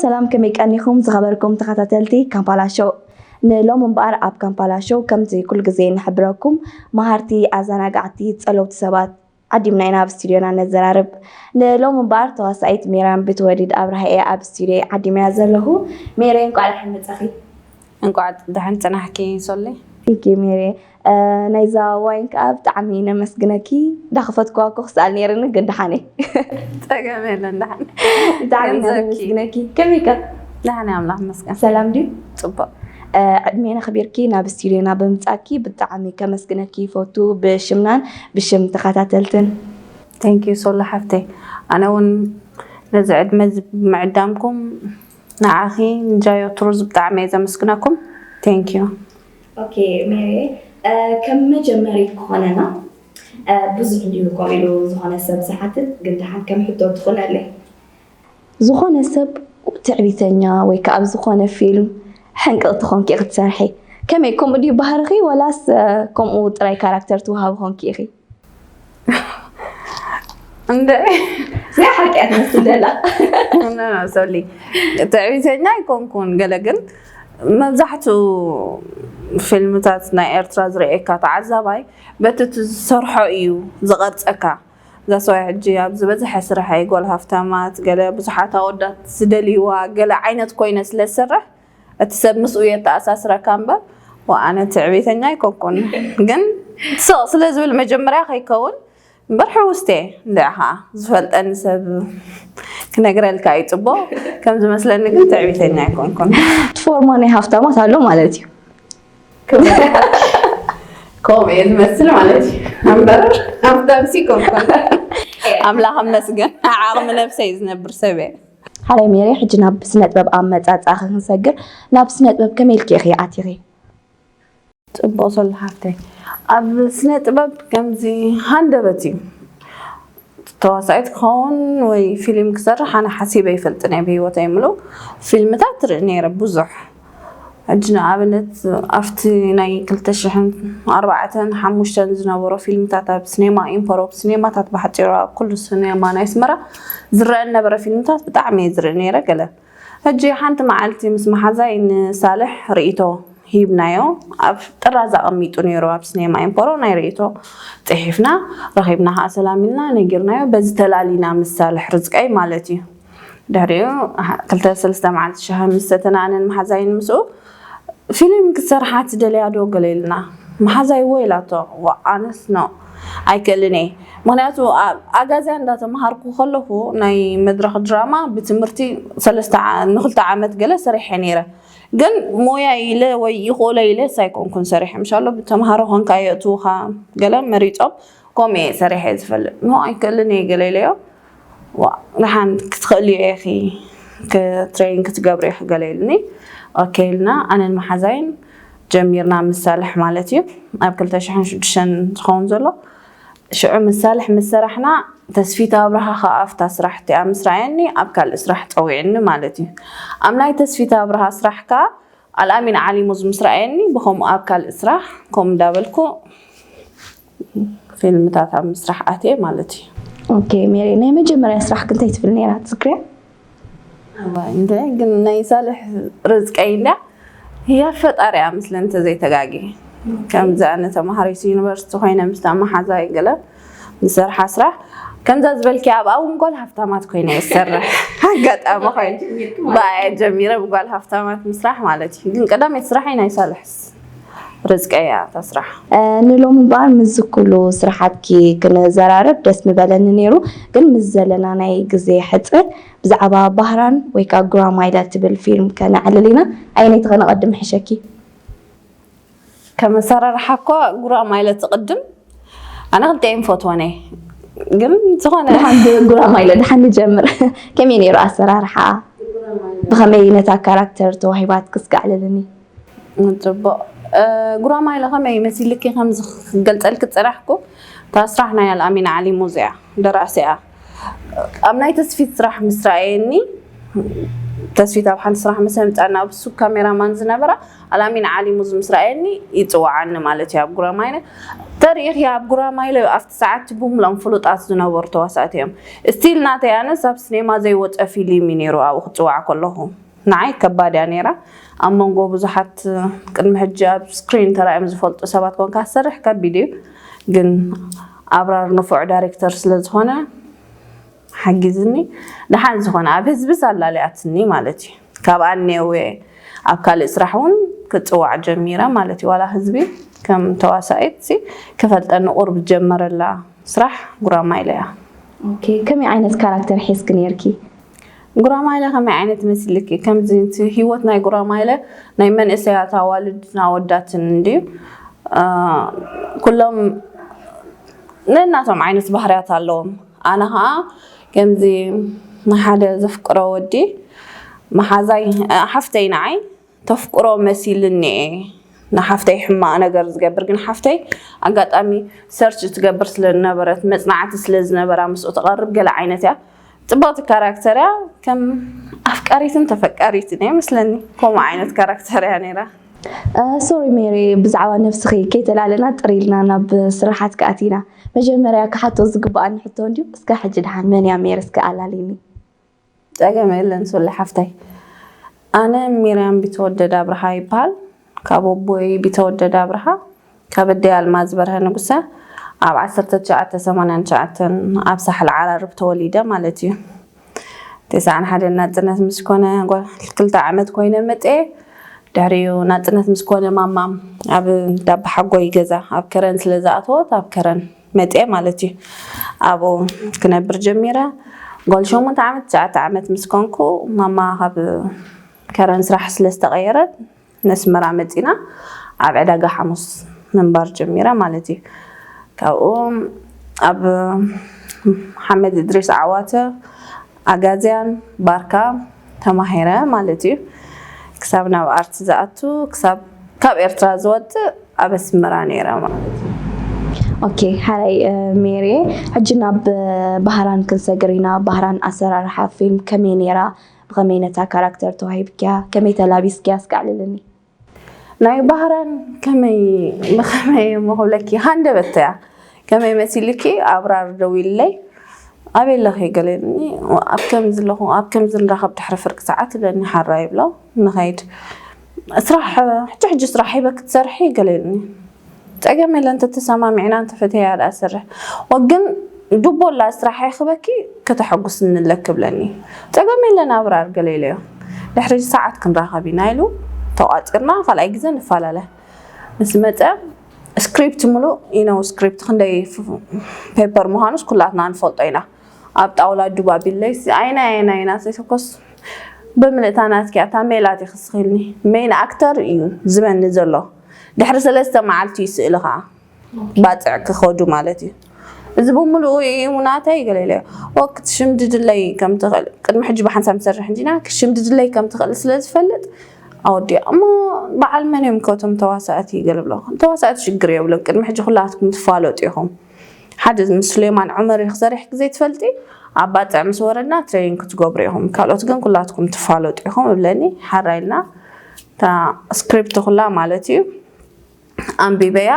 ሰላም፣ ከመይ ቀኒኹም ዝኸበርኩም ተኸታተልቲ ካምፓላ ሾው? ንሎም እምበኣር ኣብ ካምፓላ ሾው ከምቲ ኩሉ ግዜ ንሕብረኩም መሃርቲ፣ ኣዘናጋዕቲ፣ ጸለውቲ ሰባት ዓዲምና ኢና ኣብ ስቱድዮና ነዘራርብ። ንሎም እምበኣር ተዋሳኢት ሜራን ብትወሊድ ኣብርሃ እየ ኣብ ስቱድዮ ዓዲመያ ዘለኹ። ሜሬ፣ እንቋዕ ደሓን መጻኺ። እንቋዕ ደሓን ጽናሕኪ ሶሊ። ኢኪ ሜሬ፣ እ፣ ናይዛ ዋይን ከኣ ብጣዕሚ ነመስግነኪ። እንዳኸፈትኩዋ እኮ ክስኣል ነይርኒ፣ ግን ደሓን እየ። ጸገም የለን፣ ደሓን። ብጣዕሚ ኢና ገንዘብኪ። ነመስግነኪ። ከመይ ከ? ደሓን እየ፣ ኣምላኽ ይመስገን። ሰላም ድዩ? ጽቡቕ። እ፣ ዕድሜና ኣኽቢርኪ ናብ ስቱድዮና ብምጻእኪ ብጣዕሚ ከመስግነኪ ይፈቱ፣ ብሽምናን ብሽም ተኸታተልትን። Thank you ሶሎ ሓፍተይ። ኣነ እውን ነዚ ዕድመ እዚ ብምዕዳምኩም ንዓኺ ንጃዮ ትሩዝ ብጣዕሚ እየ ዘመስግነኩም። Thank you። ኦኬ ሜሪ፣ እ፣ ከም መጀመሪ ክኾነና፣ እ፣ ብዙሕ እንዲሁ ከምኡ ኢሉ ዝኾነ ሰብ ዝሓትት፣ ግን ደሓን ከም ሕቶ ትኾነለይ። ዝኾነ ሰብ ትዕቢተኛ ወይ ከኣ ኣብ ዝኾነ ፊልም ሕንቅቕቲ ኾንኪ ኢኺ ትሰርሒ። ከመይ፣ ከምኡ ድዩ ባህርኺ፣ ወላስ፣ እ፣ ከምኡ ጥራይ ካራክተር ትወሃቢ ኾንኪ ኢኺ? እንደ እዚኣ ሓቂ እያ ትመስል ዘላ። ኖ፣ ኖ፣ ሶሊ። ትዕቢተኛ ኣይኮንኩን፣ ገለ ግን መብዛሕትኡ ፊልምታት ናይ ኤርትራ ዝርእየካ ተዓዛባይ በቲ እቲ ዝሰርሖ እዩ ዝቐርጸካ። እዛ ሰብኣይ ሕጂ ኣብ ዝበዝሐ ስርሐይ ጓል ሃፍታማት፣ ገለ ብዙሓት ኣወዳት ዝደልይዋ ገለ ዓይነት ኮይነ ስለ ዝሰርሕ፣ እቲ ሰብ ምስኡ የተኣሳስረካ እምበር፣ ወኣነ ትዕቢተኛ ኣይኮንኩን። ግን ስቕ ስለ ዝብል መጀመርያ ከይከውን እምበር ሕውስቲ እየ። እንድዒ ኸዓ ዝፈልጠኒ ሰብ ክነግረልካ እዩ ጽቡቕ። ከም ዝመስለኒ ግን ትዕቢተኛ ኣይኮንኩን። እቲ ፎርማ ናይ ሃፍታማት ኣሎ ማለት እዩ። ከምኡ እየ ዝመስል ማለት እዩ። እምበር ሃፍታምሲ ኣይኮንኩን። ኣምላኽ ይመስገን፣ ዓቕሚ ነብሰይ ዝነብር ሰብ እየ። ሓራይ ሜሪ፣ ሕጂ ናብ ስነ ጥበብ ኣመጻጽኣ ክንሰግር፣ ናብ ስነ ጥበብ ከመይ ኢልኪ ኢኺ ኣቲኺ? ጽቡቕ ሶሎ ሓፍተይ። ኣብ ስነ ጥበብ ከምዚ ሃንደበት እዩ። ተዋሳኢት ክኸውን ወይ ፊልም ክሰርሕ ኣነ ሓሲበ ኣይፈልጥን እየ ብህይወተይ ምሉእ። ፊልምታት ትርኢ ነይረ ብዙሕ። ሕጂ ንኣብነት ኣብቲ ናይ ክልተ ሽሕን ኣርባዕተን ሓሙሽተን ዝነበሮ ፊልምታት ኣብ ሲኔማ ኢምፖሮ፣ ሲኔማታት ብሓጺሩ ኣብ ኩሉ ሲኔማ ናይ ኣስመራ ዝረአ ዝነበረ ፊልምታት ብጣዕሚ እየ ዝርኢ ነይረ ገለ። ሕጂ ሓንቲ መዓልቲ ምስ መሓዛይ ንሳልሕ ርእይቶ ሂብናዮ። ኣብ ጥራዝ ኣቐሚጡ ነይሩ ኣብ ሲኔማ ኢምፖሮ ናይ ርእይቶ ጽሒፍና፣ ረኺብና ኸዓ ሰላም ኢልና ነጊርናዮ። በዚ ተላሊና ምስ ሳልሕ ርዝቀይ ማለት እዩ። ድሕሪኡ ሓ-፣ ክልተ ሰለስተ መዓልቲ ሻሂ ምስ ሰተና ኣነን መሓዛይን ምስኡ፣ "ፊልም ክትሰርሓ ትደልያ ዶ?" ገለ ኢልና። መሓዛይ "እወ" ኢላቶ። ዋ፣ ኣነስ ኖ፣ ኣይክእልን እየ። ምኽንያቱ ኣብ ኣጋዝያ እንዳተምሃርኩ ከለኹ ናይ መድረኽ ድራማ ብትምህርቲ ሰለስተ ዓ-፣ ንኽልተ ዓመት ገለ ሰሪሐ ነይረ። ግን ሞያ ኢለ ወይ ይኽእሎ ኢለስ ኣይኮንኩን ሰሪሐ። ምሻሎ ብተምሃሮ ኮንካ የእትዉኻ ገለ መሪጾም፣ ከምኡ እየ ሰሪሐ ዝፈልጥ። ኖ፣ ኣይክእልን እየ ገለ ኢለዮ። ዋ፣ ደሓን ክትኽእልዮ ኢኺ፣ ክ-፣ ትሬን ክትገብሪ ኢኺ ገለ ኢሉኒ። ኦኬ ኢልና፣ ኣነን መሓዛይን ጀሚርና ምሳልሕ ማለት እዩ። ኣብ ክልተ ሽሕን ሽዱሽተን ዝኸውን ዘሎ። ሽዑ ምሳልሕ ምስ ሰራሕና፣ ተስፊት ኣብርሃ ኸዓ ኣብታ ስራሕ እቲኣ ምስ ረኣየኒ፣ ኣብ ካልእ ስራሕ ጸዊዕኒ ማለት እዩ። ኣብ ናይ ተስፊት ኣብርሃ ስራሕ ከኣ፣ ኣልኣሚን ዓሊሙዝ ምስ ረኣየኒ፣ ብኸምኡ ኣብ ካልእ ስራሕ፣ ከምኡ እንዳበልኩ ፊልምታት ኣብ ምስራሕ ኣትየ ማለት እዩ። ኦኬ፣ ሜሪ፣ ናይ መጀመርያ ስራሕኪ እንታይ ትብል ነይራ? ትዝክርያ? እዋይ፣ እንደ ግን ናይ ሳልሕ ርዝቀይ እንድያ፣ ህያ ፈጣሪ እያ ምስለ እንተዘይተጋግየ። ከምዚ ኣነ ተምሃሪት ዩኒቨርሲቲ ኮይነ ምስታ መሓዛይ ገለ ንሰርሓ ስራሕ፣ ከምዛ ዝበልኪ ኣብኣ እውን ጓል ሃፍታማት ኮይነ እየ ዝሰርሕ። ኣጋጣሚ ኮይኑ ብኣየ ጀሚረ ብጓል ሃፍታማት ምስራሕ ማለት እዩ። ግን ቀዳመይቲ ስራሐይ ናይ ሳልሕስ ርዝቀይ እያ እታ ስራሕ። እ፣ ንሎሚ እምበኣር ምስዚ ኩሉ ስራሓትኪ ክንዘራረብ ደስ ምበለኒ ነይሩ፣ ግን ምስ ዘለና ናይ ግዜ ሕጽረት ብዛዕባ ባህራን ወይ ከኣ ጉራማይለ ትብል ፊልም ከነዕልል ኢና። ኣየነይቲ ከነቐድም ይሕሸኪ? ከም ኣሰራርሓ እኮ ጉራማይለ ትቕድም። ኣነ ክልቲኤን ፈትወን እየ። ግን ዝኾነ ደሓን ብጉራማይለ ደሓን ንጀምር። ከመይ ነይሩ ኣሰራርሓ? ብኸመይ ነታ ካራክተር ተዋሂባትኪ እስከ ኣዕልልኒ? ጽቡቕ። እ፣ ጉራማይለ ከመይ መሲልኪ ከም ዝገልጸልኪ ዝጸናሕኩ፣ እታ ስራሕ ናይ ኣልኣሚን ዓሊ ሙዝ እያ፣ ደራሲ እያ። ኣብ ናይ ተስፊት ስራሕ ምስ ረኣየኒ፣ ተስፊት ኣብ ሓንቲ ስራሕ ምስ ኣምጻና፣ ኣብ እሱ ካሜራማን ዝነበራ፣ ኣላሚን ዓሊሙ ምስ ረኣየኒ ይጽውዓኒ ማለት እዩ። ኣብ ጉራማይለ ተሪኢኺ፣ ኣብ ጉራማይለ ኣብቲ ሰዓት ብሙሉኦም ፍሉጣት ዝነበሩ ተዋሳእቲ እዮም። ስቲል ናተይ ኣነስ ኣብ ስኔማ ዘይወጸ ፊልም እዩ ነይሩ ኣብኡ ክጽዋዕ ከለኹ። ንዓይ ከባድ እያ ነይራ። ኣብ መንጎ ብዙሓት፣ ቅድሚ ሕጂ ኣብ ስክሪን ተራእዮም ዝፈልጡ ሰባት ኮንካ ትሰርሕ ከቢድ እዩ። ግን ኣብራር ንፉዕ ዳይሬክተር ስለ ዝኾነ ሓጊዝኒ። ደሓን ዝኾነ ኣብ ህዝብስ ኣላልያትኒ ማለት እዩ። ካብኣ እኔው ኣብ ካልእ ስራሕ እውን ክጽዋዕ ጀሚረ ማለት እዩ። ዋላ ህዝቢ ከም ተዋሳኢት ሲ ክፈልጠኒ ቁርብ ጀመረላ ስራሕ ጉራማይለ እያ። ኦኬ፣ ከመይ ዓይነት ካራክተር ሒዝኪ ነይርኪ? ጉራማይለ ከመይ ዓይነት መሲልኪ? ከምዚ እቲ ህይወት ናይ ጉራማይለ ናይ መንእሰያት ኣዋልድን ኣወዳትን እንድዩ። አ፣ ኩሎም ነናቶም ዓይነት ባህርያት ኣለዎም። ኣነ ኸዓ ከምዚ ንሓደ ዘፍቅሮ ወዲ መሓዛይ፣ አ፣ ሓፍተይ ንዓይ ተፍቅሮ መሲልኒ እየ ንሓፍተይ ሕማቕ ነገር ዝገብር። ግን ሓፍተይ ኣጋጣሚ ሰርች ትገብር ስለ ዝነበረት፣ መጽናዕቲ ስለ ዝነበራ ምስኡ ትቐርብ ገለ ዓይነት እያ። ጽብቕቲ ካራክተር እያ። ከም ኣፍቃሪትን ተፈቃሪትን እየ መስለኒ። ከምኡ ዓይነት ካራክተር እያ ነይራ። ሶሪ ሜሪ፣ ብዛዕባ ነብስኺ ከይተላለና ጥር ኢልና ናብ ስራሓት ክኣቲና። መጀመርያ ክሓቶ ዝግብኣኒ ሕቶ እንድዩ፣ እስከ ሕጂ ደሓን መን እያ ሜሪ? እስከ ኣላሊኒ። ጸገም የለን ሶሊ ሓፍተይ። ኣነ ሚርያም ቢተወደድ ኣብርሃ ይበሃል። ካብ ኣቦይ ቢተወደድ ኣብርሃ፣ ካብ ኣደይ ኣልማዝ በርሀ ንጉሰ ኣብ ዓሰርተ ትሽዓተ ሰማንያን ትሽዓተን ኣብ ሳሕል ዓራርብ ተወሊደ ማለት እዩ። ተስዓን ሓደን ናጽነት ምስ ኮነ፣ ጓል ክልተ ዓመት ኮይነ መጽየ። ድሕሪኡ ናጽነት ምስ ኮነ ማማ ኣብ ዳባ ሓጎይ ገዛ ኣብ ከረን ስለ ዝኣተወት ኣብ ከረን መጽየ ማለት እዩ። ኣብኡ ክነብር ጀሚረ። ጓል ሸሞንተ ዓመት፣ ትሽዓተ ዓመት ምስ ኮንኩ ማማ ካብ ከረን ስራሕ ስለ ዝተቐየረት ነስመራ መጺና ኣብ ዕዳጋ ሓሙስ ምንባር ጀሚረ ማለት እዩ። ካብኡ ኣብ ሓመድ እድሪስ ዓዋተ፣ ኣጋዝያን፣ ባርካ ተማሂረ ማለት እዩ። ክሳብ ናብ ኣርት ዝኣቱ፣ ክሳብ ካብ ኤርትራ ዝወጽእ ኣብ ኣስመራ ነይረ ማለት እዩ። ኦኬ፣ ሓራይ ሜሪ፣ ሕጂ ናብ ባህራን ክንሰግር ኢና። ባህራን ኣሰራርሓ ፊልም ከመይ ነይራ? ብኸመይ ነታ ካራክተር ተዋሂብክያ? ከመይ ተላቢስክያ? እስከ ኣዕልልኒ። ናይ ባህራን ከመይ ብኸመይ እሞ ክብለኪ፣ ሃንደበት እያ። ከመይ መሲልኪ፣ ኣብራር ደዊልለይ፣ ኣበይ ኣለኺ ገለ ኢሉኒ። ኣብ ከምዚ ኣለኹ፣ ኣብ ከምዚ ንራኸብ ድሕሪ ፍርቂ ሰዓት ኢለኒ፣ ሓራ ይብሎ፣ ንኸይድ። ስራሕ፣ ሕጂ ሕጂ ስራሕ ሂበ ክትሰርሒ ገለ ኢሉኒ። ጸገም የለን፣ እንተተሰማሚዕና እንተፈተያ ደኣ ሰርሕ። ወግን ዱቦላ ስራሕ ይኽበኪ፣ ከተሐጉስኒ ኣለኪ ብለኒ። ጸገም የለን ኣብራር ገለ ኢለዮ። ድሕሪ ሰዓት ክንራኸብ ኢና ኢሉ ተቋጺርና፣ ካልኣይ ግዜ ንፈላለ። ምስ መጸ ስክሪፕት ሙሉእ ኢነው ስክሪፕት ክንደይ ፍ-፣ ፔፐር ምዃኑስ ኩላትና ንፈልጦ ኢና። ኣብ ጣውላ ዱብ ኣቢለይ፣ ኣይና፣ ኣይና፣ ኣይና፣ ሰይሰኮስ ብምልእታ ናትኪ ኣታ ሜላት ይኽስኺልኒ። ሜን ኣክተር እዩ ዝበኒ ዘሎ። ድሕሪ ሰለስተ መዓልቲ እዩ ስእሊ ኸዓ ባጽዕ ክኸዱ ማለት እዩ። እዚ ብምሉኡ እዩ ናተይ ገለ ኢለ። ወ ክትሽምድድለይ ከም ትኽእል፣ ቅድሚ ሕጂ ብሓንሳብ ንሰርሕ እንዲና፣ ክትሽምድድለይ ከም ትኽእል ስለ ዝፈልጥ ኣወዲኣ። እሞ በዓል መን እዮም ከ እቶም ተዋሳእቲ ገለ ብሎ። ተዋሳእቲ ሽግር የብሎም፣ ቅድሚ ሕጂ ኩላትኩም ትፋለጡ ኢኹም። ሓደ ምስ ሱሌማን ዑመር እዩ ክሰርሕ ግዜ ትፈልጢ፣ ኣብ ባጽዕ ምስ ወረድና ትሬኒንግ ክትገብሩ ኢኹም። ካልኦት ግን ኩላትኩም ትፋለጡ ኢኹም እብለኒ፣ ሓራ ኢልና። እታ ስክሪፕት ኩላ ማለት እዩ ኣንቢበያ።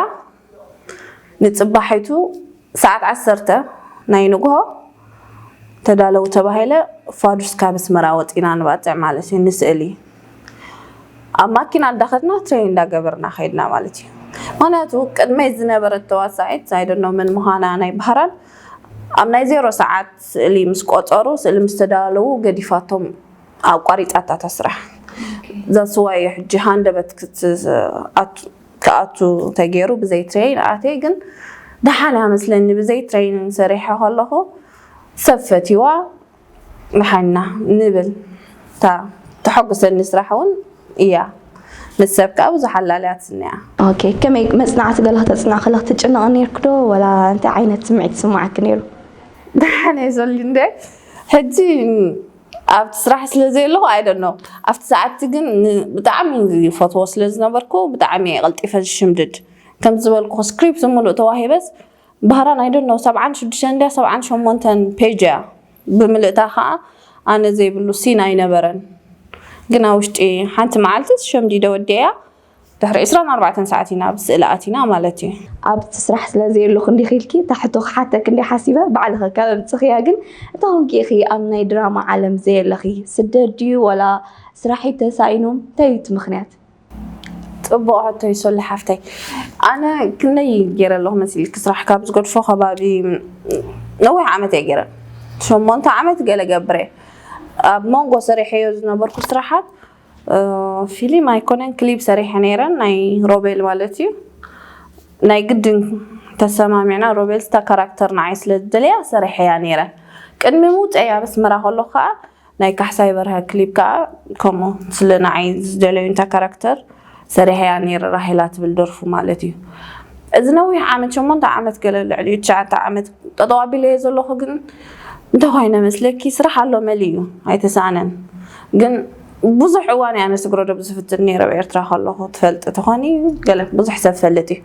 ንጽባሒቱ ሰዓት ዓሰርተ ናይ ንግሆ ተዳለዉ ተባሂለ፣ ፋዱስ ካብ ኣስመራ ወጺና ንባጽዕ ማለት እዩ፣ ንስእሊ። ኣብ ማኪና እንዳኸድና ትሬን እንዳገበርና ከይድና ማለት እዩ። ምኽንያቱ ቅድመይ ዝነበረት ተዋሳኢት፣ I don't know መን ምዃና፣ ናይ ባህራን ኣብ ናይ ዜሮ ሰዓት ስእሊ ምስ ቆጸሩ፣ ስእሊ ምስ ተዳለዉ ገዲፋቶም ኣቋሪጻታ እታ ስራሕ። እዛ ስዋ እዩ ሕጂ ሃንደበት ክት-፣ ኣቱ-፣ ክኣቱ ተገይሩ ብዘይ ትሬን ኣትየ፣ ግን ደሓን እያ መስለኒ። ብዘይ ትሬን ሰሪሐ ከለኹ ሰብ ፈትይዋ፣ ደሓና ንብል። እታ ተሐጉሰኒ ስራሕ እውን እያ። ምስ ሰብ ከዓ ብዙሕ ኣላልያትኒ እያ። ኦኬ፣ ከመይ መጽናዕቲ ገለ ክተጽንዕ ከለኽ ትጭነቕ ነይርክ ዶ? ወላ እንታይ ዓይነት ስምዒት ይስምዓክ ነይሩ? ደሓን እየ ዘሉ እንደ ሕጂ ኣብቲ ስራሕ ስለ ዘየለኹ፣ I don't know። ኣብቲ ሰዓትቲ ግን ን-፣ ብጣዕሚ ይፈትዎ ስለ ዝነበርኩ፣ ብጣዕሚ እየ ቀልጢፈ ዝሽምድድ። ከም ዝበልኩ ስክሪፕት ሙሉእ ተዋሂበስ፣ ባህራን፣ I don't know፣ ሰብዓን ሽዱሽተን እንድያ፣ ሰብዓን ሸሞንተን ፔጅ እያ። ብምልእታ ከዓ ኣነ ዘይብሉ ሲን ኣይነበረን። ግን ኣብ ውሽጢ ሓንቲ መዓልቲ ሸምዲደ ወዲያ ድሕሪ ዕስራን ኣርባዕተን ሰዓት ኢና ኣብ ስእሊ ኣቲና ማለት እዩ። ኣብቲ ስራሕ ስለ ዘየለኹ እንዲኺ ኢልኪ እታ ሕቶ ክሓተክ እንዲ ሓሲበ ባዕልኸ ካብ ኣምፅኽያ ግን እንታይ ኮንኪ ኢኺ ኣብ ናይ ድራማ ዓለም ዘየለኺ? ስደት ድዩ ወላ ስራሕ እዩ ተሳኢኑ? እንታይ እዩ እቲ ምኽንያት? ፅቡቕ ሕቶ ይሶሊ ሓፍተይ። ኣነ ክንደይ ገይረ ኣለኹ መሲልኪ ስራሕ ካብ ዝገድፎ ከባቢ ነዊሕ ዓመት እየ ገይረ። ሸሞንተ ዓመት ገለ ገብረ ኣብ መንጎ ሰሪሐዮ ዝነበርኩ ስራሓት ፊልም ኣይኮነን ክሊፕ ሰሪሐ ነይረ ናይ ሮቤል ማለት እዩ። ናይ ግድን ተሰማሚዕና ሮቤል ስታ ካራክተር ንዓይ ስለ ዝደለያ ሰሪሐያ ነይረ። ቅድሚ ምውፀይ ኣብ ኣስመራ ከሎ ከዓ ናይ ካሕሳይ በርሀ ክሊፕ ከዓ ከምኡ ስለ ንዓይ ዝደለዩ እንታ ካራክተር ሰሪሐያ ነይረ ራሄላ ትብል ደርፉ ማለት እዩ። እዚ ነዊሕ ዓመት ሸሞንተ ዓመት ገለ ልዕሊ ትሽዓተ ዓመት ጠጠው ኣቢለዮ ዘለኹ ግን እንተኾይነ መስለኪ ስራሕ ኣሎ መሊ እዩ ኣይተሳእነን። ግን ብዙሕ እዋን እያ ነስግረዶ ብዝፍትን ነይረ ኣብ ኤርትራ ከለኹ ትፈልጢ ተኾኒ ገለ ብዙሕ ሰብ ፈልጥ እዩ።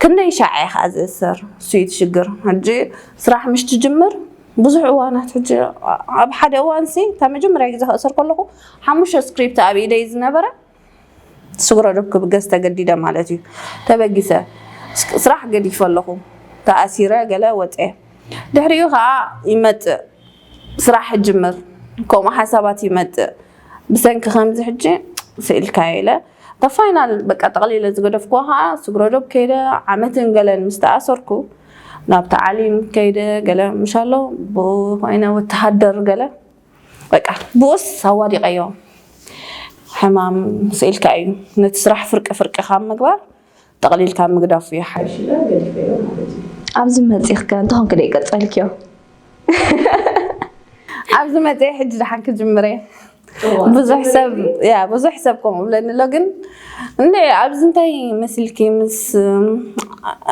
ክንደይ ሻዕ እየ ከዓ ዝእሰር እሱ እዩ እቲ ሽግር። ሕጂ ስራሕ ምሽ ትጅምር ብዙሕ እዋናት ሕጂ ኣብ ሓደ እዋን ሲ እታ መጀመርያ ግዜ ክእሰር ከለኹ ሓሙሽተ ስክሪፕት ኣብ ኢደይ ዝነበረ ስግረዶብ ክብገስ ተገዲደ ማለት እዩ። ተበጊሰ ስራሕ ገዲፈ ኣለኹ ተኣሲረ ገለ ወፀ። ድሕሪኡ ከዓ ይመፅእ ስራሕ ጅምር ከምኡ ሓሳባት ይመፅእ ብሰንኪ ከምዚ ሕጂ ስኢልካ ኢለ ተፋይናል በቃ ጠቕሊለ ዝገደፍኩዋ ከዓ ስግረዶብ ከይደ ዓመትን ገለን ምስ ተኣሰርኩ ናብ ተዓሊም ከይደ ገለ ምሻሎ ብኮይነ ወተሃደር ገለ በቃ ብኡስ ኣዋዲቐዮ ሕማም ስኢልካ እዩ ነቲ ስራሕ ፍርቂ ፍርቂ ካብ ምግባር ጠቕሊልካ ምግዳፉ ይሓይሽ ኢለ ገዲፈዮ ማለት እዩ። ኣብዚ መፂኽከ እንተኾንክ ደይ ቀፀልክዮ? ኣብዚ መፅየ ሕጂ ደሓን ክጅምረ ብዙሕ ሰብ ያ ብዙሕ ሰብ ከምኡ ብለኒ ኣሎ ግን እንድዒ ኣብዚ እንታይ መሲልኪ ምስ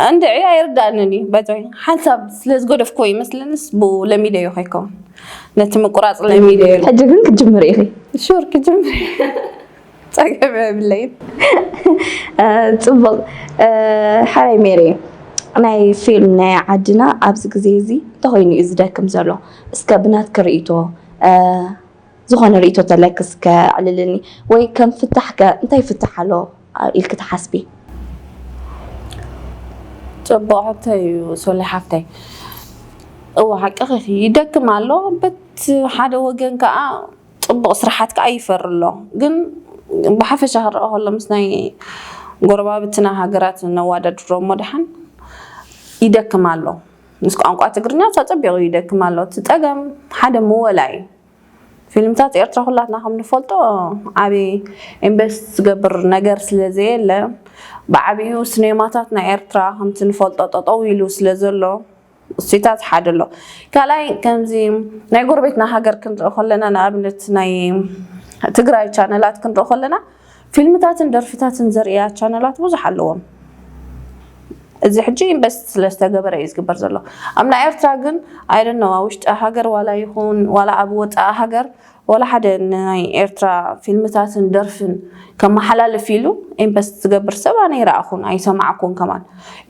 እንድዒ ኣይርዳእንን እዩ በትሪ ሓንሳብ ስለ ዝገደፍክዎ ይመስለንስ ብኡ ለሚደዮ ከይከውን ነቲ ምቁራፅ ለሚደዮ ሕጂ ግን ክጅምር ኢኺ ሹር ክጅምር ፀገም የብለይን ፅቡቅ ሓራይ ሜሪ ናይ ፊልም ናይ ዓድና ኣብዚ ግዜ እዚ እንተኮይኑ እዩ ዝደክም ዘሎ እስከ ብናትኪ ርእይቶ ዝኾነ ርእይቶ ተለኪ እስከ ኣዕልልኒ ወይ ከም ፍታሕ ከ እንታይ ፍታሕ ኣሎ ኢልኪ ትሓስቢ ፅቡቅ ሕቶ እዩ ሶሊ ሓፍተይ እወ ሓቅኺ ይደክም ኣሎ በት ሓደ ወገን ከዓ ፅቡቕ ስራሓት ከዓ ይፈሪ ኣሎ ግን ብሓፈሻ ክረአ ከሎ ምስ ናይ ጎረባብትና ሃገራት ነዋዳድሮ እሞ ደሓን ይደክም ኣሎ ምስ ቋንቋ ትግርኛ ተፀቢቑ ይደክም ኣሎ እቲ ፀገም ሓደ ምወላ እዩ ፊልምታት ኤርትራ ኩላትና ከም ንፈልጦ ዓብዪ ኢንቨስት ዝገብር ነገር ስለ ዘየለ ብዓብዩ ስኔማታት ናይ ኤርትራ ከምቲ ንፈልጦ ጠጠው ኢሉ ስለ ዘሎ እሱታት ሓደ ኣሎ ካልኣይ ከምዚ ናይ ጎረቤትና ሃገር ክንርኢ ከለና ንኣብነት ናይ ትግራይ ቻነላት ክንርኢ ከለና ፊልምታትን ደርፍታትን ዘርእያ ቻነላት ብዙሕ ኣለዎም እዚ ሕጂ ኢንቨስት ስለዝተገበረ እዩ ዝግበር ዘሎ ኣብ ናይ ኤርትራ ግን ኣይደነዋ ውሽጢ ሃገር ዋላ ይኹን ዋላ ኣብ ወፃኢ ሃገር ዋላ ሓደ ናይ ኤርትራ ፊልምታትን ደርፍን ከመሓላልፍ ኢሉ ኢንቨስት ዝገብር ሰብ ኣነ ይረኣኹን ኣይሰማዕኩን ከማን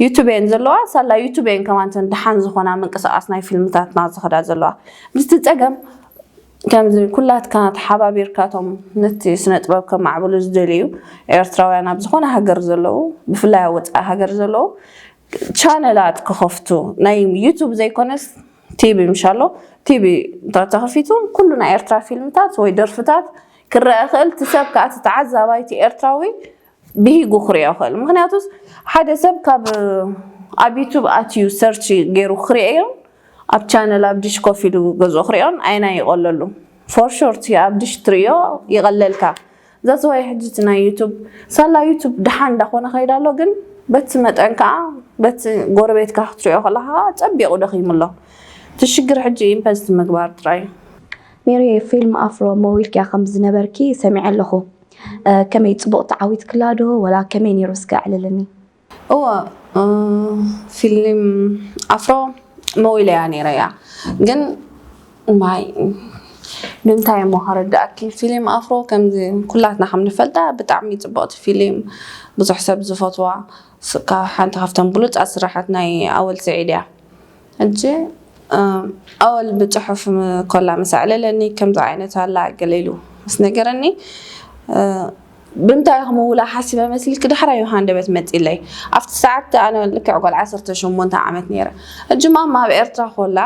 ዩቱብ እየን ዘለዋ ሳላ ዩቱብ እየን ከማን ተን ደሓን ዝኾና ምንቅስቃስ ናይ ፊልምታትና ዝኸዳ ዘለዋ ምስቲ ፀገም ከምዚ ኩላትካ ተሓባቢርካቶም ነቲ ስነ ጥበብ ከማዕብሉ ዝደልዩ ኤርትራውያን ኣብ ዝኾነ ሃገር ዘለዉ ብፍላይ ኣብ ወፃኢ ሃገር ዘለዉ ቻነላት ክኸፍቱ ናይ ዩቱብ ዘይኮነስ ቲቪ ምሻሎ ቲቪ ተኸፊቱ ኩሉ ናይ ኤርትራ ፊልምታት ወይ ደርፍታት ክረአ ክእል እቲ ሰብ ከዓ እቲ ተዓዛባይቲ ኤርትራዊ ብሂጉ ክሪኦ ክእል ምክንያቱስ ሓደ ሰብ ካብ ኣብ ዩቱብ ኣትዩ ሰርች ገይሩ ክሪኦ እዮም ኣብ ቻነል ኣብ ዲሽ ኮፍ ኢሉ ገዝኦ ክሪኦን ኣይና ይቆለሉ ፎር ሾርት ኣብ ዲሽ ትሪኦ ይቐለልካ ዘስዋይ ሕጂ እቲ ናይ ዩቱብ ሳላ ዩቱብ ደሓን እንዳኾነ ከይዳ ኣሎ ግን በቲ መጠን ከዓ በቲ ጎረቤትካ ክትሪኦ ከለካ ፀቢቑ ደኺሙ ኣሎ እቲ ሽግር ሕጂ ኢንቨስት ምግባር ጥራይ ሜሪ ፊልም ኣፍሮ መዊልክያ ከም ዝነበርኪ ሰሚዐ ኣለኹ ከመይ ፅቡቕ ተዓዊትክላ ዶ ወላ ከመይ ነይሩ እስከ ኣዕልልኒ እወ ፊልም ኣፍሮ መዊለያ ነይረ እያ ግን ማይ ብምንታይ እሞ ከረዳእኪ ፊልም ኣፍሮ ከምዚ ኩላትና ከም ንፈልጣ ብጣዕሚ ፅቡቅቲ ፊልም ብዙሕ ሰብ ዝፈትዋ ካብ ሓንቲ ካብተን ብሉፃት ስራሓት ናይ ኣወል ስዒድ እያ ሕጂ ኣወል ብፅሑፍ ኮላ ምስ ኣዕለለኒ ከምዚ ዓይነት ኣላ ገለ ኢሉ ምስ ነገረኒ፣ ብምንታይ ክምውላ ሓሲበ መሲልኪ? ድሕራይ ሃንደበት መፂለይ። ኣብቲ ሰዓት ኣነ ልክዕ ጓል ዓሰርተ ሸሞንተ ዓመት ነይረ። ሕጂ ማማ ኣብ ኤርትራ ኮላ፣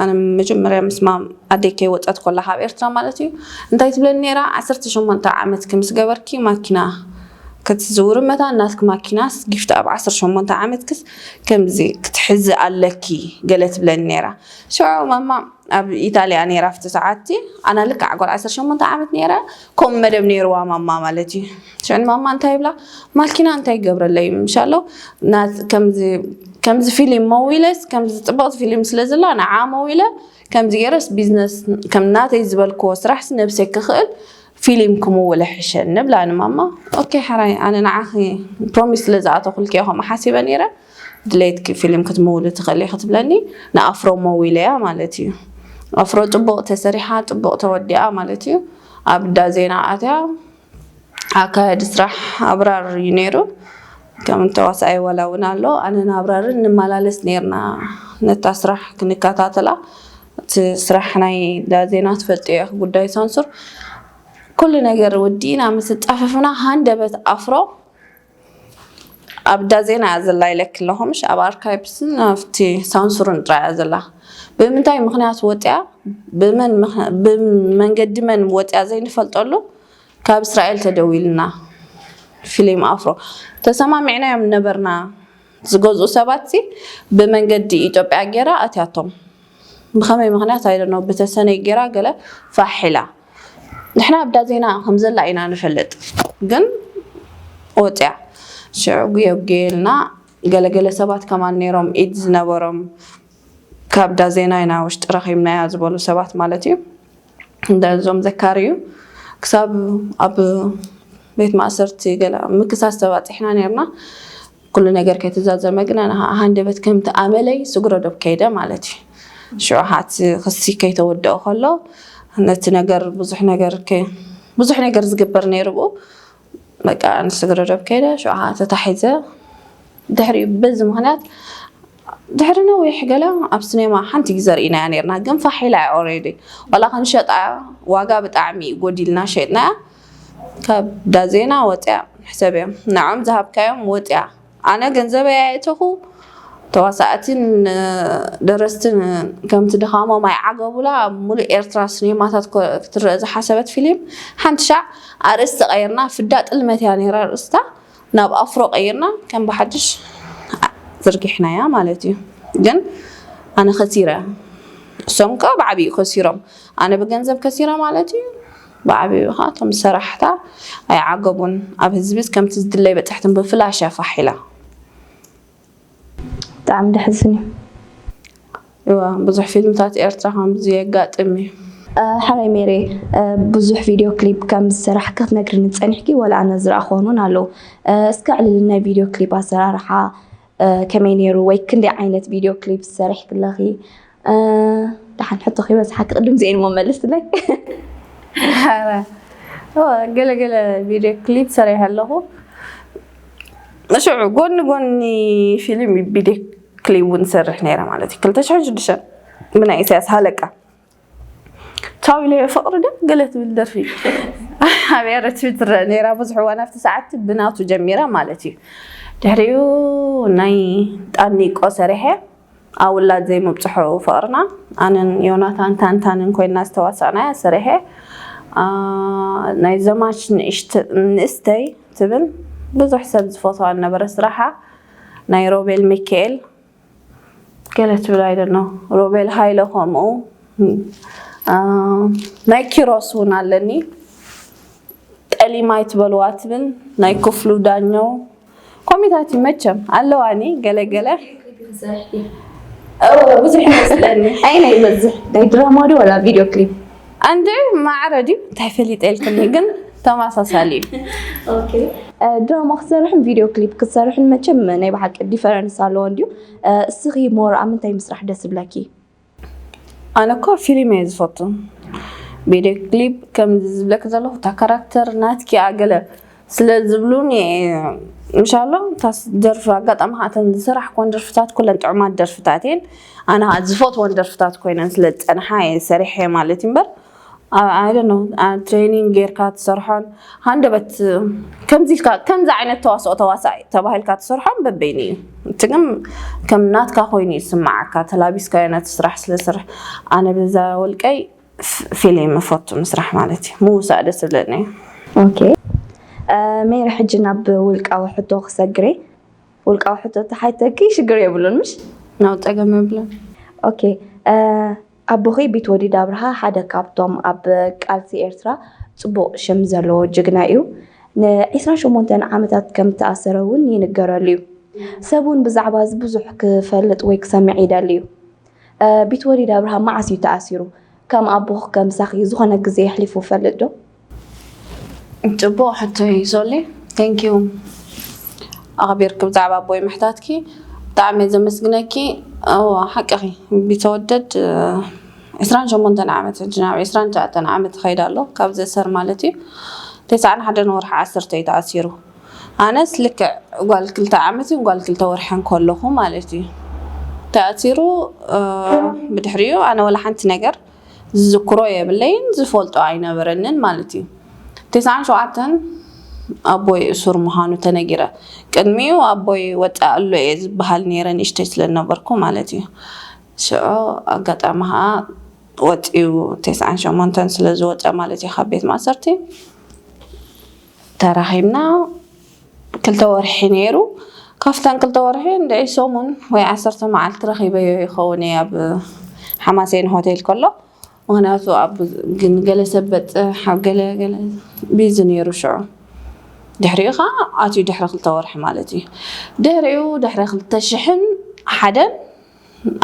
ኣነ መጀመርያ ምስ ማም ኣደይ ከይወፀት ኮላ ካብ ኤርትራ ማለት እዩ፣ እንታይ ትብለኒ ነይራ? ዓሰርተ ሸሞንተ ዓመትኪ ምስ ገበርኪ ማኪና ክትዝውሪ መታን ናትኪ ማኪናስ ጊፍቲ ኣብ ዓሰርተ ሸሞንተ ዓመትክስ ከምዚ ክትሕዚ ኣለኪ ገለ ትብለኒ ነይራ። ሽዑ ማማ ኣብ ኢጣልያ ነይራ ኣብቲ ሰዓትቲ፣ ኣና ልክዕ ጓል ዓሰርተ ሸሞንተ ዓመት ነይረ። ከምኡ መደብ ነይርዋ ማማ ማለት እዩ። ሽዑ ማማ እንታይ ይብላ? ማኪና እንታይ ይገብረለይ ምሻሎ ናት ከምዚ ከምዚ ፊልም መዊለስ ከምዚ ፅብቕቲ ፊልም ስለ ዘላ ንዓ መዊለ ከምዚ ገይረስ ቢዝነስ ከም ናተይ ዝበልክዎ ስራሕስ ነብሰይ ክኽእል ፊልም ክምውለ ሕሸኒ ብላ ንማማ። ኦኬ ሓራይ ኣነ ንዓኺ ፕሮሚስ ስለ ዝኣተኹልኪ እየ ከምኡ ሓሲበ ነይረ። ድሌትኪ ፊልም ክትምውሊ ትኽእሊ ክትብለኒ ንኣፍሮ መዊለያ ማለት እዩ። ኣፍሮ ፅቡቕ ተሰሪሓ ፅቡቕ ተወዲኣ ማለት እዩ። ኣብ ዳ ዜና ኣትያ ኣካያዲ ስራሕ ኣብራር እዩ ነይሩ። ከም ተዋሳኣይ ዋላ እውን ኣሎ ኣነን ኣብራርን ንመላለስ ነይርና ነታ ስራሕ ክንከታተላ። እቲ ስራሕ ናይ ዳ ዜና ትፈልጥዮ ኢኺ ጉዳይ ሳንሱር ኩሉ ነገር ወዲእና ምስ ጣፈፍና ሃንደበት ኣፍሮ ኣብ ዳ ዜና እያ ዘላ ኢለኪ ኣለኹ ምሽ ኣብ ኣርካይቭስን ኣብቲ ሳንሱርን ጥራይ እያ ዘላ። ብምንታይ ምኽንያት ወፅያ ብመን ምኽ- ብመንገዲ መን ወፅያ ዘይንፈልጠሉ ካብ እስራኤል ተደዊልና ፊልም ኣፍሮ ተሰማሚዕናዮም ነበርና። ዝገዝኡ ሰባት ሲ ብመንገዲ ኢትዮጵያ ገይራ ኣትያቶም ብኸመይ ምኽንያት ኣይደኖ ብተሰነይ ገይራ ገለ ፋሕ ኢላ ንሕና ኣብዳ ዜና ከም ዘላ ኢና ንፈልጥ ግን ወፅያ ሽዑ ጉየጉየልና ገለገለ ሰባት ከማን ነይሮም ኢድ ዝነበሮም ካብ ዳ ዜና ኢና ውሽጢ ረኺብናያ ዝበሉ ሰባት ማለት እዩ። እንደዞም ዘካርዩ ክሳብ ኣብ ቤት ማእሰርቲ ገለ ምክሳስ ተባፂሕና ነርና። ኩሉ ነገር ከይተዛዘመ ግን ኣነ ሃንደበት ከምቲ ኣመለይ ስግረ ዶብ ከይደ ማለት እዩ። ሽዑ ሓቲ ክሲ ከይተወደኦ ከሎ ነቲ ነገር ብዙሕ ነገር ከ- ብዙሕ ነገር ዝግበር ነይሩ ብኡ በቃ ንስግረ ዶብ ከይደ ሽዑ ተታሒዘ ድሕሪ በዚ ምክንያት ድሕሪ ነዊሕ ገለ ኣብ ስኔማ ሓንቲ ግዜ ርኢናያ ነርና ግን ፋሕ ኢላ እያ ኦሬዲ ዋላ ክንሸጣ ዋጋ ብጣዕሚ እዩ ጎዲልና ሸጥናያ ካብ ዳዜና ወፅያ ሕሰብ እዮም ንዖም ዝሃብካዮም ወፅያ ኣነ ገንዘበይ ኣየእተኹ ተዋሳእትን ደረስትን ከምቲ ድኻሞም ኣይዓገቡላ ኣብ ሙሉእ ኤርትራ ስኔማታት ክትረአ ዝሓሰበት ፊልም ሓንቲ ሻዕ ኣርእስቲ ቀይርና ፍዳ ጥልመት እያ ነይራ ኣርእስታ ናብ ኣፍሮ ቀይርና ከም ብሓድሽ ዝርጊሕናያ ማለት እዩ ግን ኣነ ከሲረ እሶም ከ ብዓብዩ ከሲሮም ኣነ ብገንዘብ ከሲረ ማለት እዩ ብዓብዩ ከዓ እቶም ሰራሕታ ኣይዓገቡን ኣብ ህዝቢ ከምቲ ዝድለይ በፅሕትን ብፍላሽ ፋሕ ኢላ ብጣዕሚ ደሕዝን እዩ እዋ ብዙሕ ፊልምታት ኤርትራ ከምዚ የጋጥም እዩ ሓራይ ሜሬ ብዙሕ ቪድዮ ክሊፕ ከም ዝሰራሕኪ ክትነግርኒ ፀኒሕኪ ወላ ኣነ ዝረኣኹ ውን ኣለዉ እስከ ዕልልን ናይ ቪድዮ ክሊፕ ኣሰራርሓ ከመይ ነይሩ ወይ ክንደይ ዓይነት ቪድዮ ክሊፕ ዝሰሪሕኪ ኣለኺ ደሓን ሕቶ ከይበዝሓኪ ቅድም ዚኤን ሞ መልስለይ ገለገለ ቪድዮ ክሊፕ ሰሪሐ ኣለኹ ሽዑ ጎኒ ጎኒ ፊልም ቪድዮ ክሊፕ እውን ሰርሕ ነይረ ማለት እዩ ክልተ ሽሕን ሽዱሽተን ብናይ ኢሳያስ ሃለቃ ታዊለ ፍቅሪ ደ ገለ ትብል ደርፊ ኣብ ኤረትሪ ትረአ ነይራ ብዙሕ እዋን ኣብቲ ሰዓት ብናቱ ጀሚራ ማለት እዩ ድሕሪኡ ናይ ጣኒቆ ሰሪሐ ኣብ ውላድ ዘይምብፅሑ ፍቅርና ኣነን ዮናታን ታንታንን ኮይና ዝተዋሳእናያ ሰሪሐ ናይ ዘማች ንእሽተይ ትብል ብዙሕ ሰብ ዝፈትዋ ነበረ ስራሓ ናይ ሮቤል ሚካኤል ገለ ትብል ኣይደኖ ሮቤል ሃይለ ከምኡ ናይ ኪሮስ እውን ኣለኒ ጠሊማይ ትበልዋ ትብል ናይ ክፍሉ ዳኘው ኮሚታት መቸም ኣለዋኒ ገለገለ ብዙሕ ይመስለኒ ኣይ ናይ በዝሕ ናይ ድራማ ዶ ወላ ቪድዮ ክሊፕ ኣንድ ማዕረ ድዩ እንታይ ፈሊጠ ኢልክኒ ግን ተመሳሳሊ እዩ ድራማ ክትሰርሕን ቪድዮ ክሊፕ ክትሰርሕን መቸም ናይ ብሓቂ ዲፈረንስ ኣለዎ እንድዩ እስኺ ሞር ኣብ ምንታይ ምስራሕ ደስ ይብለኪ ኣነ እኮ ፊልም እየ ዝፈቱ ቪድዮ ክሊፕ ከምዚ ዝብለክ ዘለኹ እታ ካራክተር ናትኪ ኣገለ ስለ ዝብሉኒ ምሻሎ እታ ደርፊ ኣጋጣሚ ከዓተን ዝሰራሕክወን ደርፍታት ኩለን ጥዑማት ደርፍታት እየን ኣነ ከዓ ዝፈትወን ደርፍታት ኮይነን ስለ ዝፀንሓ እየ ሰሪሐ ማለት እዩ እምበር I don't know, ትሬኒንግ ጌርካ ትሰርሖን ሃንደበት ከምዚ ኢልካ ከምዚ ዓይነት ተዋስኦ ተዋሳኢ ተባሂልካ ትሰርሖን በበይኑ እዩ። እቲ ግን ከም ናትካ ኮይኑ ይስማዓካ፣ ተላቢስካዮ ነቲ ስራሕ ስለ ስርሕ። ኣነ በዛ ውልቀይ ፊልም እፈቱ ምስራሕ ማለት እዩ። ምውሳእ ደስ ዝብለኒ እዩ። ኦኬ። ሜሪ፣ ሕጂ ናብ ውልቃዊ ሕቶ ክሰግር እየ። ውልቃዊ ሕቶ ተሓይተኪ ሽግር የብሉን ምሽ? ናው ጸገም የብሉን። ኦኬ። ኣቦኺ ቢትወደድ ኣብርሃ ሓደ ካብቶም ኣብ ቃልሲ ኤርትራ ጽቡቕ ሽም ዘለዎ ጅግና እዩ። ን28 ዓመታት ከም ተኣሰረ እውን ይንገረሉ እዩ። ሰብ እውን ብዛዕባ እዚ ብዙሕ ክፈልጥ ወይ ክሰምዕ ይደሊ እዩ። ቢትወደድ ኣብርሃ መዓስ እዩ ተኣሲሩ? ከም ኣቦኺ ከምሳኺ ዝኾነ ግዜ የሕሊፉ ፈልጥ ዶ? ጽቡቕ ሕቶ እዩ ሶሊ። Thank you ኣኽቢርኪ ብዛዕባ ኣቦይ ምሕታትኪ ብጣዕሚ እየ ዘመስግነኪ። እወ ሓቅኺ፣ ቢተወደድ 28 ዓመት ሕጂ ናብ 29 ዓመት ይኸይድ ኣሎ ካብ ዘሰር ማለት እዩ። ተስዓን ሓደን ወርሒ ዓሰርተ እዩ ተኣሲሩ። ኣነስ ልክዕ ጓል ክልተ ዓመትን ጓል ክልተ ወርሕን ከለኹ ማለት እዩ ተኣሲሩ። ብድሕሪኡ ኣነ ወላ ሓንቲ ነገር ዝዝክሮ የብለይን፣ ዝፈልጦ ኣይነበረንን ማለት እዩ። ተስዓን ሸውዓተን ኣቦይ እሱር ምዃኑ ተነጊረ። ቅድሚኡ ኣቦይ ወጣ ኣሎ እየ ዝበሃል ነይረ ንእሽተይ ስለ ዝነበርኩ ማለት እዩ። ሽዑ ኣጋጣሚ ከዓ ወፂኡ ተስዓን ሸሞንተን ስለ ዝወፀ ማለት እዩ ካብ ቤት ማእሰርቲ ተራኺብና ክልተ ወርሒ ነይሩ። ካብተን ክልተ ወርሒ እንድዒ ሰሙን ወይ ዓሰርተ መዓልቲ ረኺበዮ ይኸውን እየ ኣብ ሓማሴን ሆቴል ከሎ። ምኽንያቱ ኣብ ግን ገለ ሰብ በፅሕ ኣብ ገለ ገለ ቢዚ ነይሩ ሽዑ። ድሕሪኡ ከዓ ኣትዩ ድሕሪ ክልተ ወርሒ ማለት እዩ። ድሕሪኡ ድሕሪ ክልተ ሽሕን ሓደን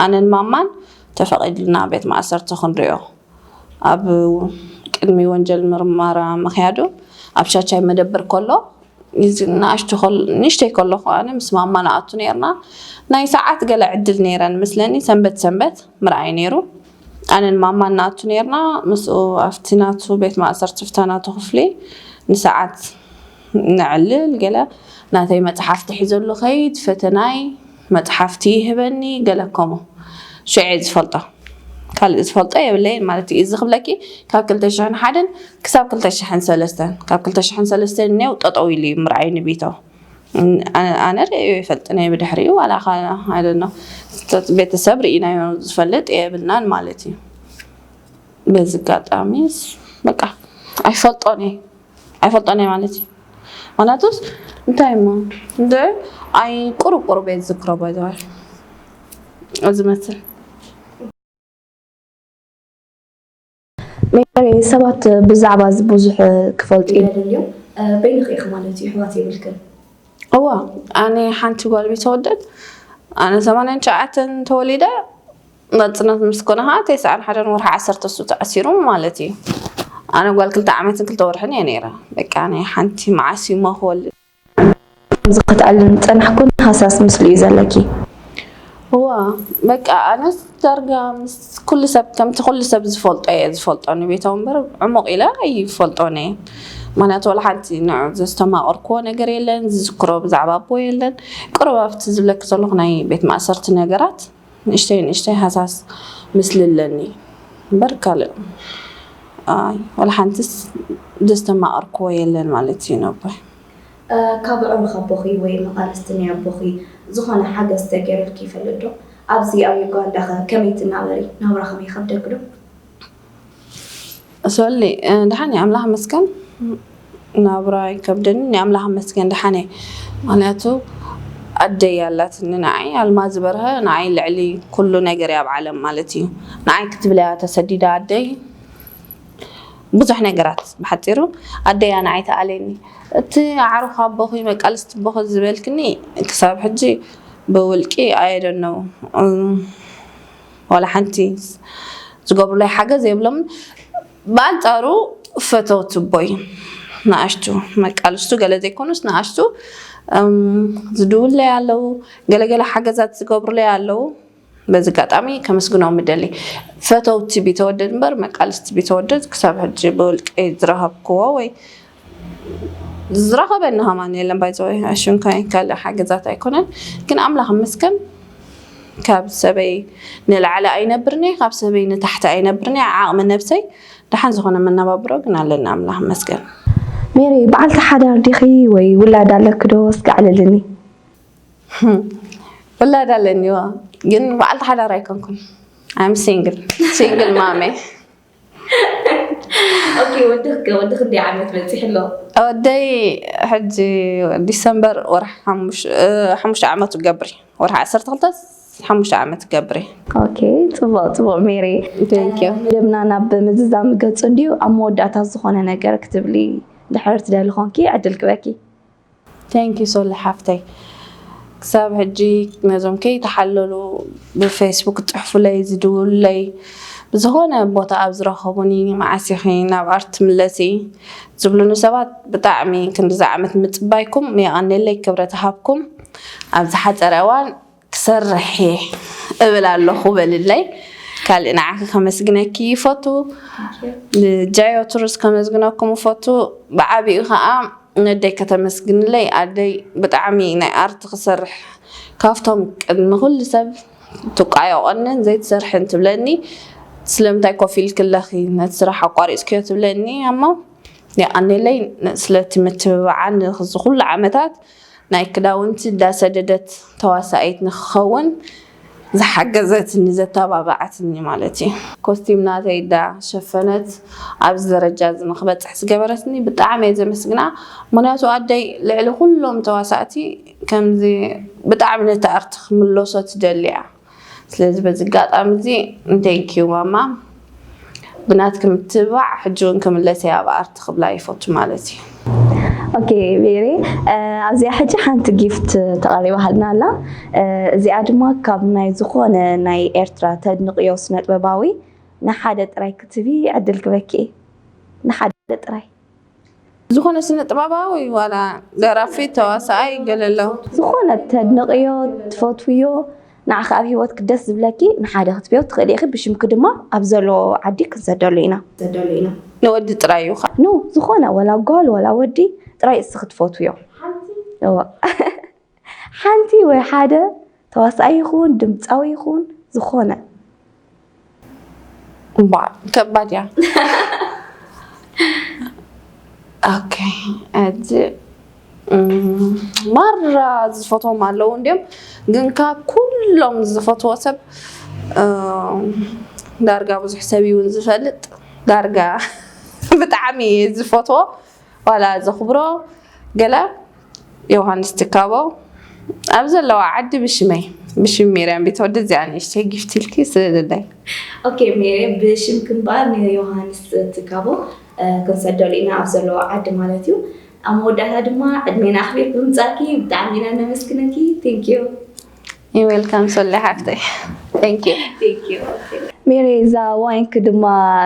ኣነን ማማን ተፈቒድልና ቤት ማእሰርቲ ክንሪኦ። ኣብ ቅድሚ ወንጀል ምርመራ ምኽያዱ ኣብ ሻቻይ መደበር ከሎ ንእሽተይ ከለኹ ኣነ ምስ ማማ ንኣቱ ነርና። ናይ ሰዓት ገለ ዕድል ነይረን ምስለኒ ሰንበት ሰንበት ምርኣይ ነይሩ። ኣነን ማማን ንኣቱ ነርና። ምስኡ ኣብቲ ናቱ ቤት ማእሰርቲ ፍታ ናቱ ክፍሊ ንሰዓት ንዕልል ገለ ናተይ መፅሓፍቲ ሒዘሉ ኸይድ ፈተናይ መፅሓፍቲ ይህበኒ ገለ ከምኡ ሽዑ ዝፈልጦ ካልእ ዝፈልጦ የብለይን ማለት እዩ። እዚ ክብለኪ ካብ ክልተ ሽሕን ሓደን ክሳብ ክልተ ሽሕን ሰለስተን ካብ ክልተ ሽሕን ሰለስተን እኔው ጠጠው ኢሉ እዩ ምርኣይ ንቢቶ። ኣነ ርእዮ ይፈልጥ ናይ ብድሕሪኡ ዋላ ኣይደኖ ቤተሰብ ርኢናዮ ዝፈልጥ የብልናን ማለት እዩ። በዚ ኣጋጣሚ በቃ ኣይፈልጦን እየ ኣይፈልጦን እየ ማለት እዩ። ምክንያቱስ እንታይ እሞ እንደ ኣይ ቁሩብ ቁሩብ እየ ዝዝክሮ ባይዘዋል እዚ መስል ሜሪ ሰባት ብዛዕባ እዚ ብዙሕ ክፈልጡ ይደልዮም። በይንኺ ኢኺ ማለት እዩ፣ ኣሕዋት የብልክን? እዋ ኣነ ሓንቲ ጓል ቤተወደድ ኣነ ሰማንያን ትሽዓተን ተወሊደ ናጽነት ምስ ኮነ ከዓ ተስዓን ሓደን ወርሒ ዓሰርተ እሱ ተኣሲሩ ማለት እዩ። ኣነ ጓል ክልተ ዓመትን ክልተ ወርሕን እየ ነይረ። በቃ ናይ ሓንቲ መዓስ እዩ እሞ ክወልድ ከምዚ ክትዕልል ዝጸናሕኩን ሃሳስ ምስሊ እዩ ዘለኪ። እዋ በቃ ኣነስ ዳርጋ ምስ ኩሉ ሰብ ከምቲ ኩሉ ሰብ ዝፈልጦ እየ ዝፈልጦ ንቤታው እምበር ዕሙቕ ኢለ ኣይፈልጦን እየ። ምክንያቱ ዋላ ሓንቲ ንዑ ዘስተማቐርክዎ ነገር የለን፣ ዝዝክሮ ብዛዕባ ኣቦ የለን። ቅሩብ ኣብቲ ዝብለኪ ዘለኹ ናይ ቤት ማእሰርቲ ነገራት ንእሽተይ ንእሽተይ ሃሳስ ምስሊ ኣለኒ እምበር ካልእ ኣይ ዋላ ሓንቲስ ዘስተማቐርክዎ የለን ማለት እዩ ነቦይ። ካብ ኣዕሩኽ ኣቦኺ ወይ መቓልስቲ ናይ ኣቦኺ ዝኾነ ሓገዝ ተገይሩልኪ ይፈልጥ ዶ? ኣብዚ ኣብ ዩጋንዳ ኸ ከመይ ትናበሪ? ናብራ ኸም ይኸብደኪ ዶ? ሶሊ ድሓን እየ ኣምላኽ መስገን ናብራ ይከብደኒ ናይ ኣምላኽ መስገን ድሓን እየ። ምክንያቱ ኣደይ ኣላትኒ ንዓይ ኣልማዝ በርሀ ንዓይ ልዕሊ ኩሉ ነገር እያ ኣብ ዓለም ማለት እዩ። ንዓይ ክትብል እያ ተሰዲዳ ኣደይ ብዙሕ ነገራት ብሓፂሩ ኣደይ እያ ንዓይ ተኣልየኒ። እቲ ኣዕሩኽ ኣቦኺ መቃልስቲ ኣቦኺ ዝበልክኒ ክሳብ ሕጂ ብውልቂ ኣየደነው ዋላ ሓንቲ ዝገብሩለይ ሓገዝ የብሎምን። ብኣንፃሩ ፈተውቲ ኣቦይ ንኣሽቱ መቃልስቱ ገለ ዘይኮኑስ ንኣሽቱ ዝድውለይ ኣለዉ ገለገለ ሓገዛት ዝገብሩለይ ኣለዉ። በዚ ኣጋጣሚ ከመስግኖም ምደሊ ፈተውቲ ቢተወደድ እምበር መቃልስቲ ቢተወደድ ክሳብ ሕጂ ብውልቀይ ዝረኸብክዎ ወይ ዝረኸበኒ ከማን የለን ባይዘወይ ኣሽንካይ ካልእ ሓገዛት ኣይኮነን። ግን ኣምላኽ ምስገን ካብ ሰበይ ንላዕሊ ኣይነብርኒ ካብ ሰበይ ንታሕቲ ኣይነብርኒ ዓቕሚ ነብሰይ ደሓን ዝኾነ መነባብሮ ግን ኣለና፣ ኣምላኽ ይመስገን። ሜሪ፣ በዓልቲ ሓዳር ዲኺ ወይ ውላድ ኣለኪ ዶ? እስኪ ኣዕልልኒ። ውላድ ኣለኒዎ፣ ግን በዓልቲ ሓዳር ኣይኮንኩን። I'm single, single mom እየ። ኦኬ፣ ወድኽ ወድኽ እንደ ዓመት በፂሕ ኣሎ። ወደይ ሕጂ ዲሰምበር ወርሒ ሓሙሽ- እ፣ ሓሙሽተ ዓመቱ ገብሪ፣ ወርሒ ዓሰርተ ክልተ ሓሙሽተ ዓመት ገብሪ። ኦኬ፣ ፅቡቕ ፅቡቕ ሜሪ። Thank you። መደብና ናብ ምዝዛም ገፁ እንድዩ። ኣብ መወዳእታ ዝኾነ ነገር ክትብሊ ድሕር ትደሊ ኾንኪ ዕድል ክበኪ። Thank you ሶሊ ሓፍተይ። ክሳብ ሕጂ ነዞም ከይተሓለሉ ብፌስቡክ ዝፅሕፉለይ፣ ዝድውሉለይ፣ ብዝኾነ ቦታ ኣብ ዝረኸቡኒ፣ መዓስ ኢኺ ናብ ኣርት ትምለሲ ዝብሉኒ ሰባት ብጣዕሚ ክንድዚ ዓመት ምፅባይኩም የቐንየለይ፣ ክብረት ይሃብኩም። ኣብ ዝሓፀረ እዋን ክሰርሕ እየ እብል ኣለኹ በልለይ። ካልእ ንዓኺ ከመስግነኪ ይፈቱ። ጃዮ ቱርስ ከመስግነኩም ይፈቱ። ብዓቢኡ ከዓ ነደይ ከተመስግንለይ። ኣደይ ብጣዕሚ ናይ ኣርት ክሰርሕ ካብቶም ቅድሚ ኩሉ ሰብ ትቃየቆንን ዘይትሰርሕን ትብለኒ። ስለምንታይ ኮፍ ኢልኪ ኣለኺ ነቲ ስራሕ ኣቋሪፅክዮ ትብለኒ። ኣሞ የቐንየለይ ስለቲ ምትብባዓን ንዚ ኩሉ ዓመታት ናይ ክዳውንቲ እንዳሰደደት ተዋሳኢት ንክኸውን ዝሓገዘትኒ ዘተባባዓትኒ ማለት እዩ። ኮስቲም ናተይ እንዳሸፈነት ኣብዚ ደረጃ እዚ ንክበፅሕ ዝገበረትኒ ብጣዕሚ እየ ዘመስግና። ምክንያቱ ኣደይ ልዕሊ ኩሎም ተዋሳእቲ ከምዚ ብጣዕሚ ነቲ ኣርት ክምለሶ ትደሊ እያ። ስለዚ በዚ ኣጋጣሚ እዚ thank you ማማ፣ ብናትኪ ምትብባዕ ሕጂ እውን ክምለስ እየ ኣብ ኣርት ክብላ ይፈቱ ማለት እዩ። ኦኬ ሜሪ፣ እ፣ ኣብዚኣ ሕጂ ሓንቲ ጊፍት ተቐሪባሃልና ኣላ። እ፣ እዚኣ ድማ ካብ ናይ ዝኾነ ናይ ኤርትራ ተድንቕዮ ስነጥበባዊ ንሓደ ጥራይ ክትቢ ዕድል ክበኪ እየ። ንሓደ ጥራይ። ዝኾነ ስነ ጥበባዊ ዋላ ደራፊ፣ ተዋሳኣይ ገለ ኣሎ። ዝኾነ ተድንቕዮ፣ ትፈትውዮ፣ ንዓኺ ኣብ ህይወትኪ ደስ ዝብለኪ ንሓደ ክትብዮ ትኽእሊ ኢኺ። ብሽምኪ ድማ ኣብ ዘለዎ ዓዲ ክንሰደሉ ኢና። ንወዲ ጥራይ እዩ ኸ? ኖ፣ ዝኾነ ወላ ጓል ወላ ወዲ ጥራይ እስኺ ትፈትውዮ። እዋ። ሓንቲ ወይ ሓደ ተዋሳኣይ ይኹን ድምፃዊ ይኹን ዝኾነ። እባ ከባድ እያ። ኦኬ፣ እዚ እም፣ ማራ ዝፈትዎም ኣለዉ እንድዮም፣ ግን ካብ ኩሎም ዝፈትዎ ሰብ እም፣ ዳርጋ ብዙሕ ሰብ እውን ዝፈልጥ፣ ዳርጋ ብጣዕሚ ዝፈትዎ ዋላ ዘኽብሮ ገለ ዮሃንስ ትካቦ ኣብ ዘለዋ ዓዲ ብሽመይ ብሽም ሜርያም ቤተወደድ እዚኣ ንእሽተይ ጊፍት ኢልኪ ስእልለይ። ኦኬ ሜሪ፣ ብሽም ክንባር ንዮሃንስ ትካቦ እ፣ ክንሰደሉ ኢና ኣብ ዘለዎ ዓዲ ማለት እዩ። ኣብ መወዳእታ ድማ ዕድሜና ኣኽቢርኪ ብምምጻእኪ ብጣዕሚ ኢና ነመስግነኪ። Thank you። You welcome ሶሊ ሓፍተይ። Thank you። Thank you። ኦኬ። ሜሪ፣ እዛ ዋይንኪ ድማ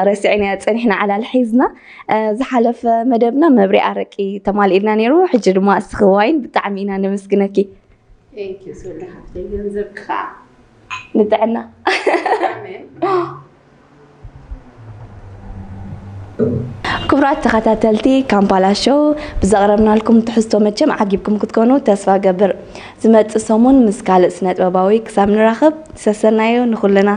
ረሲዕናያ ጸኒሕና ዓላል ሒዝና። እ፣ ዝሓለፈ መደብና መብርሂ ኣረቂ ተማሊእልና ነይሩ። ሕጂ ድማ እስኺ ዋይን ብጣዕሚ ኢና ነመስግነኪ። Thank you ሶሊ ሓፍተይ፣ ገንዘብካ ንጥዕና። ኣሜን። ክቡራት ተኸታተልቲ ካምፓላ ሾው፣ ብዘቕረብናልኩም ትሕዝቶ መቸም ዓጊብኩም ክትኮኑ ተስፋ ገብር። ዝመጽእ ሰሙን ምስ ካልእ ስነጥበባዊ ክሳብ ንራኸብ ሰሰናዩ ንኹልና።